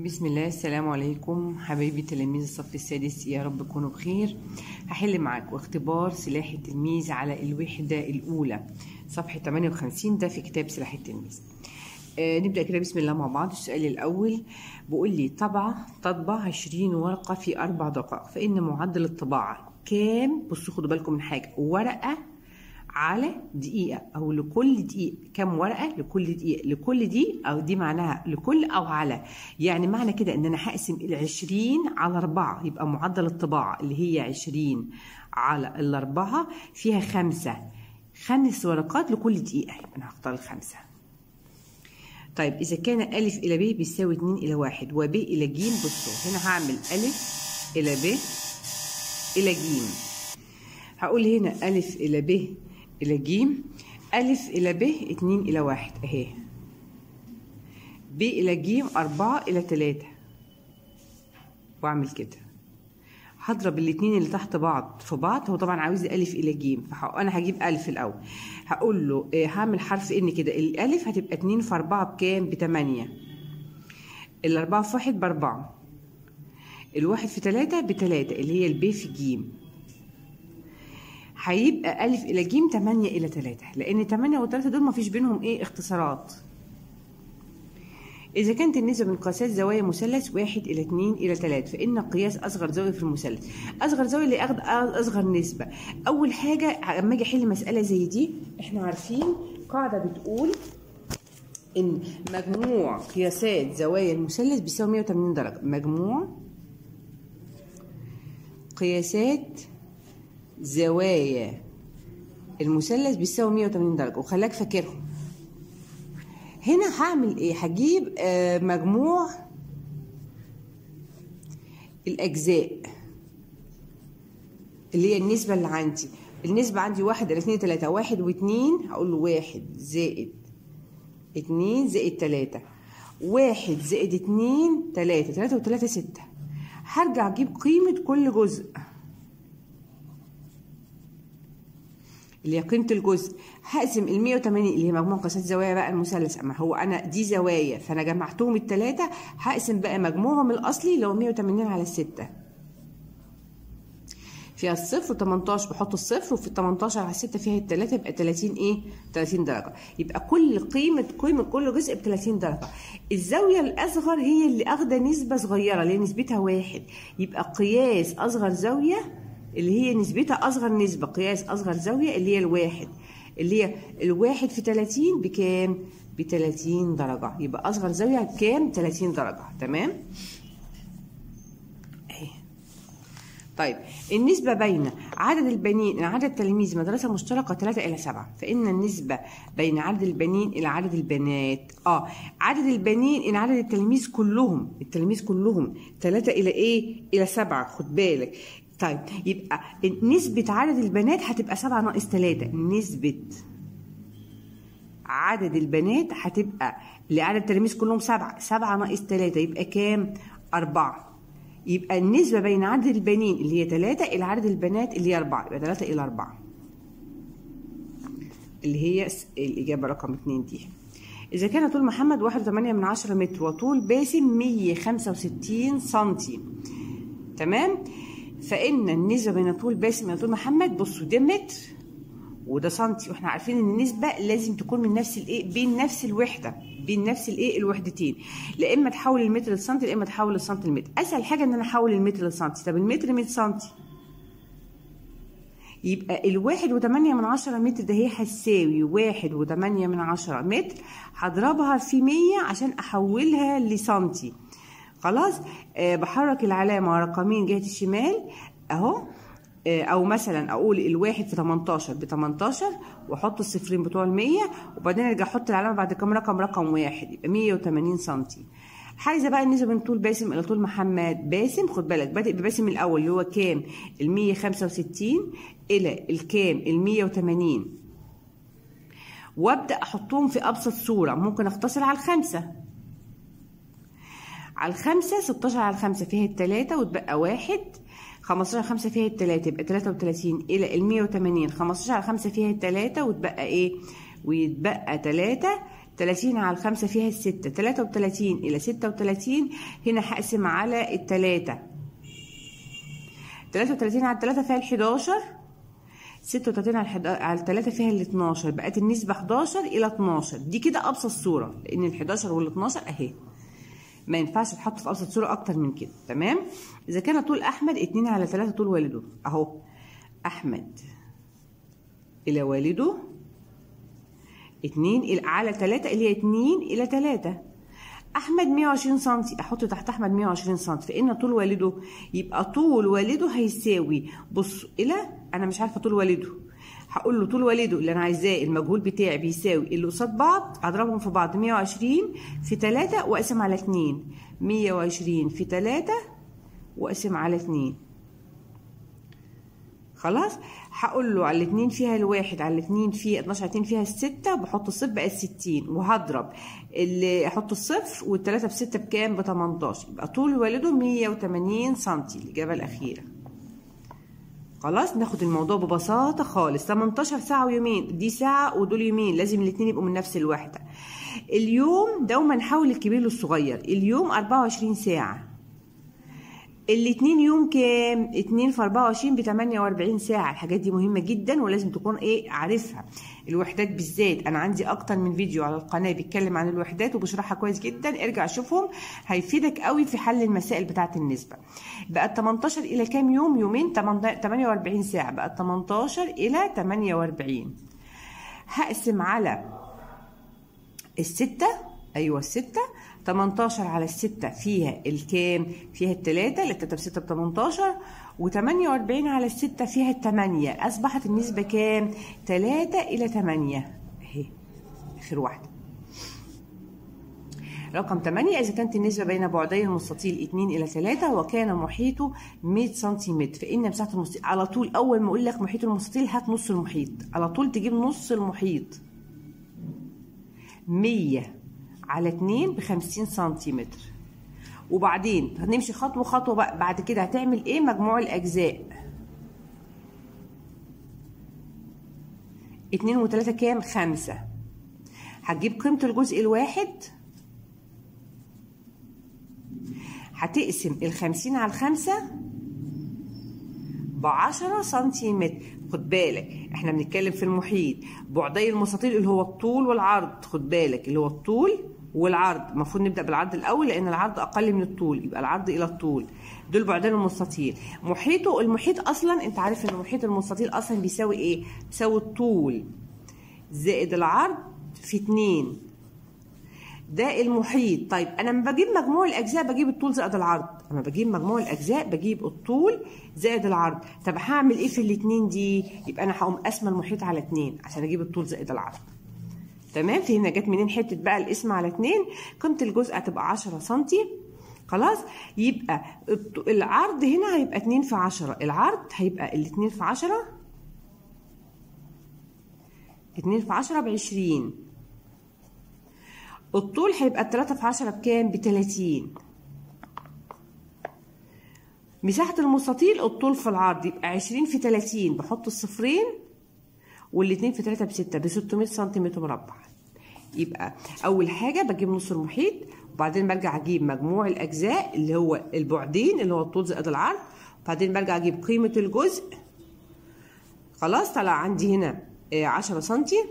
بسم الله. السلام عليكم حبايبي تلاميذ الصف السادس، يا رب تكونوا بخير. هحل معاكم اختبار سلاح التلميذ على الوحدة الأولى صفحة 58، ده في كتاب سلاح التلميذ. نبدأ كده بسم الله مع بعض. السؤال الأول بيقول لي تطبع 20 ورقة في 4 دقائق، فإن معدل الطباعة كام؟ بصوا خدوا بالكم من حاجة، ورقة على دقيقة أو لكل دقيقة، كم ورقة لكل دقيقة؟ لكل دي أو دي معناها لكل أو على، يعني معنى كده إن أنا هقسم 20 على 4، يبقى معدل الطباعة اللي هي 20 على 4 فيها 5 ورقات لكل دقيقة، يبقى أنا هختار 5. طيب إذا كان ألف إلى ب بيساوي 2 إلى 1 وب إلى ج، بصوا هنا هعمل ألف إلى ب إلى ج، هقول هنا ألف إلى ب إلى ج، ألف إلى ب 2 إلى 1 أهي، ب إلى ج 4 إلى 3، وأعمل كده هضرب الاتنين اللي تحت بعض في بعض. هو طبعا عاوز ألف إلى ج، فأنا هجيب ألف الأول، هقول له هعمل حرف إن كده، الألف هتبقى 2 في 4 بكام؟ ب8، ال4 في 1 ب4، الواحد في 3 ب3 اللي هي الب في ج، هيبقى ألف إلى ج 8 إلى 3، لأن 8 و3 دول مفيش بينهم إيه اختصارات. إذا كانت النسبة من قياسات زوايا مثلث 1 إلى 2 إلى 3، فإن قياس أصغر زاوية في المثلث، أصغر زاوية اللي أخد أصغر نسبة. أول حاجة لما أجي أحل مسألة زي دي، إحنا عارفين قاعدة بتقول إن مجموع قياسات زوايا المثلث بيساوي 180 درجة، مجموع قياسات زوايا المثلث بيساوي 180 درجة، وخلاك فاكرهم. هنا هعمل ايه؟ هجيب مجموع الاجزاء اللي هي النسبة اللي عندي، النسبة عندي 1 إلى 2 3، 1 و2، هقول له 1 زائد 2 زائد 3، 1 زائد 2 3، 3 و3 6. هرجع اجيب قيمة كل جزء اللي هي قيمة الجزء، هقسم ال 180 اللي هي مجموع قياسات زوايا بقى المثلث، اما هو انا دي زوايا فانا جمعتهم الثلاثة، هقسم بقى مجموعهم الاصلي اللي هو 180 على 6، فيها الصفر 18 بحط الصفر، وفي 18 على 6 فيها الثلاثة، يبقى 30 ايه؟ 30 درجة، يبقى كل قيمة كل جزء ب 30 درجة. الزاوية الأصغر هي اللي أخدة نسبة صغيرة اللي هي نسبتها 1، يبقى قياس أصغر زاوية اللي هي نسبتها أصغر نسبة، قياس أصغر زاوية اللي هي الواحد، اللي هي الواحد في 30 بكام؟ ب 30 درجة، يبقى أصغر زاوية بكام؟ 30 درجة، تمام؟ أهي. طيب النسبة بين عدد البنين عدد تلاميذ مدرسة مشتركة 3 إلى 7، فإن النسبة بين عدد البنين إلى عدد البنات، عدد البنين إلى عدد التلاميذ كلهم، التلاميذ كلهم 3 إلى إيه؟ إلى 7، خد بالك. طيب يبقى نسبة عدد البنات هتبقى 7 ناقص 3، نسبة عدد البنات هتبقى لعدد التلاميذ كلهم 7، 7 ناقص 3 يبقى كام؟ 4، يبقى النسبة بين عدد البنين اللي هي 3 إلى عدد البنات اللي هي 4، يبقى 3 إلى 4 اللي هي الإجابة رقم 2 دي. إذا كان طول محمد 1.8 متر وطول باسم 165 سنتي، تمام؟ فإن النسبة بين طول باسم إلى طول محمد، بصوا ده متر وده سنتي، واحنا عارفين إن النسبة لازم تكون من نفس الإيه؟ بين نفس الوحدة، بين نفس الإيه؟ الوحدتين، لا إما تحول المتر للسنتي لا إما تحول السنتي للمتر. أسهل حاجة إن أنا أحول المتر للسنتي، طب المتر 100 سنتي، يبقى 1.8 متر ده هي هتساوي 1.8 متر، هضربها في 100 عشان أحولها لسنتي. خلاص؟ بحرك العلامة رقمين جهة الشمال اهو، او مثلا اقول الواحد في 18 ب 18 واحط الصفرين بتوع 100، وبعدين ارجع احط العلامة بعد كام رقم؟ رقم 1، يبقى 180 سنتي. عايزة بقى النسبة بين طول باسم الى طول محمد. باسم خد بالك بادئ بباسم الاول اللي هو كام؟ ال 165 الى الكام؟ ال 180، وابدأ احطهم في ابسط صورة، ممكن اختصر على الخمسة، على الخمسة 16 على 5 فيها التلاتة وتبقى 1، 15 على 5 فيها التلاتة يبقى 33 إلى 180، 15 على 5 فيها التلاتة وتبقى إيه؟ ويتبقى 3، 30 على 5 فيها 6، 33 إلى 36 هنا هقسم على 3، 33 على 3 فيها 11، 36 على 3 فيها 12، بقت النسبة 11 إلى 12. دي كده أبسط صورة، لأن ال 11 وال 12 أهي ما ينفعش تحط في أبسط صورة أكتر من كده. تمام. إذا كان طول أحمد 2 على 3 طول والده، أهو أحمد إلى والده 2 على 3 اللي هي 2 إلى 3. أحمد 120 سنتي، أحط تحت أحمد 120 سنتي، فإن طول والده يبقى طول والده هيساوي، بص إلى أنا مش عارفة طول والده، هقول له طول والده اللي أنا عايزاه المجهول بتاعي بيساوي اللي قصاد بعض أضربهم في بعض، 120 في 3 وأقسم على 2، 120 في 3 وأقسم على 2. خلاص هقول له على 2 فيها 1، على 2 فيها 12، على 2 فيها 6، بحط الصفر بقت 60، وهضرب اللي احط الصفر والتلاتة بستة بكام؟ ب 18، يبقى طول والده 180 سنتي الإجابة الأخيرة. خلاص ناخد الموضوع ببساطة خالص. 18 ساعة ويومين، دي ساعة ودول يومين، لازم الاتنين يبقوا من نفس الوحدة. اليوم دوما نحول الكبير للصغير، اليوم 24 ساعة، الاتنين يوم كام؟ 2 في 24 ب 48 ساعة. الحاجات دي مهمة جدا ولازم تكون ايه عارفها، الوحدات بالذات. انا عندي اكتر من فيديو على القناة بيتكلم عن الوحدات وبشرحها كويس جدا، ارجع شوفهم هيفيدك قوي في حل المسائل بتاعة النسبة. بقت 18 الى كام يوم؟ يومين، 48 ساعة، بقت 18 الى 48. هقسم على الستة، ايوه الستة، 18 على 6 فيها الكام؟ فيها 3، 3 ب 6 ب 18، و48 على 6 فيها 8، أصبحت النسبة كام؟ 3 إلى 8 أهي آخر واحدة. رقم 8، إذا كانت النسبة بين بعدي المستطيل 2 إلى 3 وكان محيطه 100 سنتيمتر، فإن مساحة المستطيل، على طول أول ما أقول لك محيط المستطيل هات نص المحيط، على طول تجيب نص المحيط. 100 على 2 ب50 سنتيمتر. وبعدين هنمشي خطوة خطوة بقى، بعد كده هتعمل ايه؟ مجموع الأجزاء 2 و3 كام؟ 5. هتجيب قيمة الجزء الواحد، هتقسم 50 على 5 ب10 سنتيمتر. خد بالك احنا بنتكلم في المحيط، بعدي المستطيل اللي هو الطول والعرض، خد بالك اللي هو الطول والعرض، المفروض نبدأ بالعرض الأول لأن العرض أقل من الطول، يبقى العرض إلى الطول، دول بعدين المستطيل. محيطه، المحيط أصلا أنت عارف إن محيط المستطيل أصلا بيساوي إيه؟ بيساوي الطول زائد العرض في 2، ده المحيط. طيب أنا لما بجيب مجموع الأجزاء بجيب الطول زائد العرض، أما بجيب مجموع الأجزاء بجيب الطول زائد العرض. طب هعمل إيه في الاتنين دي؟ يبقى أنا هقوم قاسمة المحيط على 2 عشان أجيب الطول زائد العرض. تمام؟ فهمنا جت منين حتة بقى القسمة على 2؟ قيمة الجزء هتبقى 10 سنتي. خلاص يبقى العرض هنا هيبقى 2 في 10، العرض هيبقى ال 2 في 10، 2 في 10 ب20، الطول هيبقى 3 في 10 بكام؟ ب30. مساحة المستطيل الطول في العرض يبقى 20 في 30، بحط الصفرين والاتنين في 3 ب6 ب600 سنتيمتر مربع. يبقى أول حاجة بجيب نص المحيط، وبعدين برجع أجيب مجموع الأجزاء اللي هو البعدين اللي هو الطول زائد العرض، وبعدين برجع أجيب قيمة الجزء. خلاص طلع عندي هنا 10 سنتي،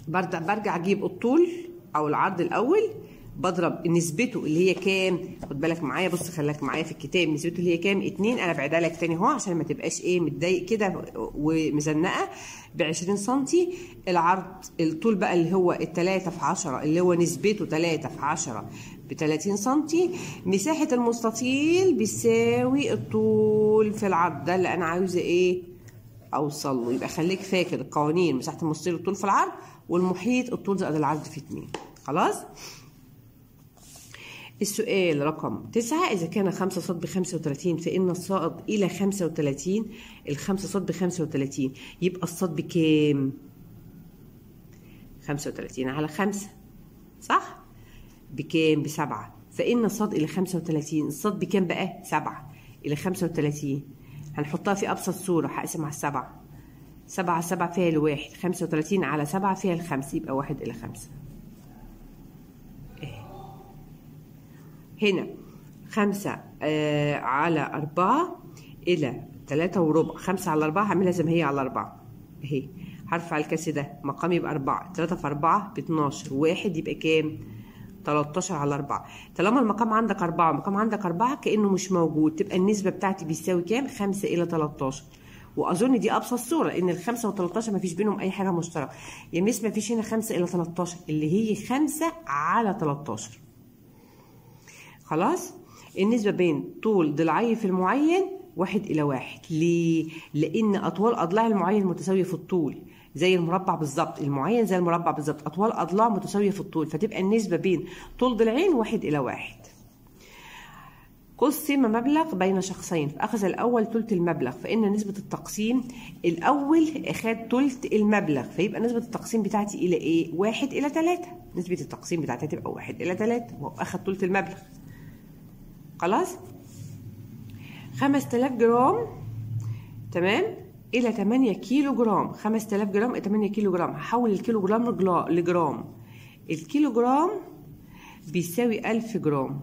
برجع أجيب الطول أو العرض الأول، بضرب نسبته اللي هي كام؟ خد بالك معايا، بص خليك معايا في الكتاب، نسبته اللي هي كام؟ 2. انا بعيدها لك تاني اهو عشان ما تبقاش ايه متضايق كده ومزنقه. ب 20 سنتي العرض، الطول بقى اللي هو 3 في 10 اللي هو نسبته 3 في 10 ب 30 سنتي. مساحة المستطيل بيساوي الطول في العرض، ده اللي انا عاوزه ايه اوصل له. يبقى خليك فاكر القوانين، مساحة المستطيل الطول في العرض، والمحيط الطول زائد العرض في 2. خلاص؟ السؤال رقم 9، إذا كان 5 ص ب35 فإن الصائد إلى 35، ال5 ص ب35 يبقى الصاد بكام؟ 35 على 5 صح؟ بكام؟ ب7. فإن الصاد إلى 35، الصاد بكام بقى؟ 7 إلى 35، هنحطها في أبسط صورة، هقسم على 7، 7 على 7 فيها 1، 35 على 7 فيها 5، يبقى 1 إلى 5. هنا 5 على 4 إلى 3.25، 5 على 4 هعملها زي ما هي على 4 أهي، هرفع الكسر ده مقام يبقى 4، 3 في 4 ب 12، 1 يبقى كام؟ 13 على 4. طالما المقام عندك 4 المقام عندك 4 كأنه مش موجود، تبقى النسبة بتاعتي بيساوي كام؟ 5 إلى 13. وأظن دي أبسط صورة، لأن ال 5 و 13 مفيش بينهم أي حاجة مشتركة. يا مس مفيش هنا 5 إلى 13 اللي هي 5 على 13. خلاص؟ النسبة بين طول ضلعي في المعين 1 إلى 1. ليه؟ لأن أطوال أضلاع المعين متساوية في الطول زي المربع بالظبط، المعين زي المربع بالظبط، أطوال أضلاع متساوية في الطول، فتبقى النسبة بين طول ضلعين 1 إلى 1. قسم مبلغ بين شخصين، فأخذ الأول ثلث المبلغ، فإن نسبة التقسيم الأول خد ثلث المبلغ، فيبقى نسبة التقسيم بتاعتي إلى إيه؟ 1 إلى 3. نسبة التقسيم بتاعتي تبقى 1 إلى 3، وهو أخذ ثلث المبلغ. خلاص؟ 5000 جرام تمام إلى 8 كيلو جرام، 5000 جرام إلى 8 كيلو جرام، هحول الكيلو جرام لجرام، الكيلو جرام بيساوي 1000 جرام،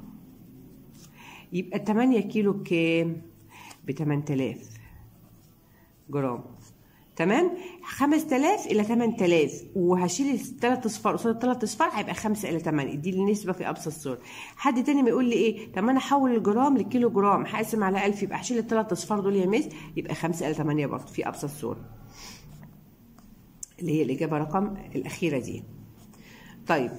يبقى 8 كيلو بكام؟ ب 8000 جرام. تمام؟ 5000 إلى 8000، وهشيل الثلاث أصفار قصاد الثلاث أصفار هيبقى 5 إلى 8، دي النسبة في أبسط صورة. حد تاني ما يقول لي إيه؟ طب أنا أحول الجرام لكيلو جرام، هقسم على 1000 يبقى هشيل الثلاث أصفار دول يا مس، يبقى 5 إلى 8 برضه في أبسط صورة، اللي هي الإجابة رقم الأخيرة دي. طيب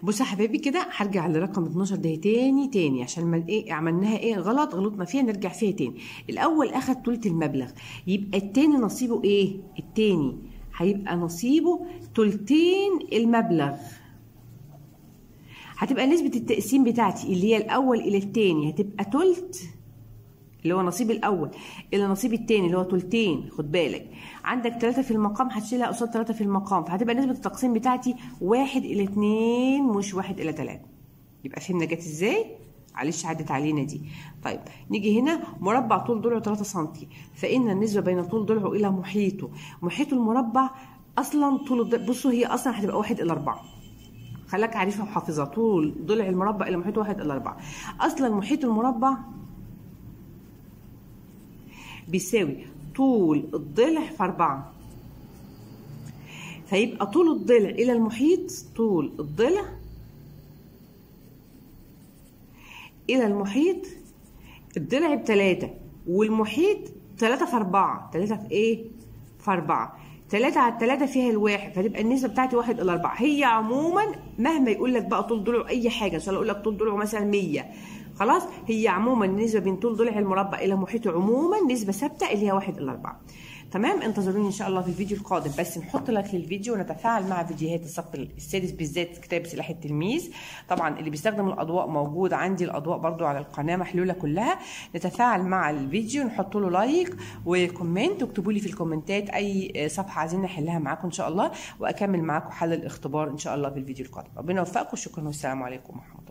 بصوا يا حبايبي كده، هرجع لرقم 12 ده تاني عشان ما ايه عملناها ايه غلط، غلطنا فيها نرجع فيها تاني. الاول اخد ثلث المبلغ، يبقى التاني نصيبه ايه؟ التاني هيبقى نصيبه ثلثين المبلغ. هتبقى نسبة التقسيم بتاعتي اللي هي الاول الى التاني هتبقى ثلث اللي هو نصيب الاول الى نصيب التاني اللي هو ثلثين. خد بالك عندك 3 في المقام هتشيلها قصاد 3 في المقام، فهتبقى نسبة التقسيم بتاعتي 1 إلى 2 مش 1 إلى 3. يبقى فهمنا جت ازاي؟ معلش عدت علينا دي. طيب نيجي هنا مربع طول ضلعه 3 سم، فإن النسبة بين طول ضلعه إلى محيطه، محيط المربع أصلا طول الضلع، بصوا هي أصلا هتبقى 1 إلى 4، خلاك عارفها وحافظها، طول ضلع المربع إلى محيطه 1 إلى 4. أصلا محيط المربع بيساوي طول الضلع في 4، فيبقى طول الضلع إلى المحيط، طول الضلع إلى المحيط، الضلع ب3 والمحيط 3 في 4، 3 في إيه؟ في 4، 3 على 3 فيها الواحد، فتبقى النسبة بتاعتي 1 إلى 4. هي عموما مهما يقول لك بقى طول ضلعه أي حاجة، إن شاء الله أقول لك طول ضلعه مثلا 100، خلاص هي عموما النسبة بين طول ضلع المربع إلى محيطه عموما نسبة ثابتة اللي هي 1 إلى 4. تمام؟ انتظروني إن شاء الله في الفيديو القادم، بس نحط لايك للفيديو ونتفاعل مع فيديوهات الصف السادس بالذات كتاب سلاح التلميذ. طبعا اللي بيستخدم الأضواء موجود عندي، الأضواء برضو على القناة محلولة كلها. نتفاعل مع الفيديو، نحط له like و comment، واكتبوا لي في الكومنتات أي صفحة عايزين نحلها معاكم إن شاء الله، وأكمل معاكم حل الاختبار إن شاء الله في الفيديو القادم. ربنا يوفقكم، شكرا والسلام عليكم ورحمة الله.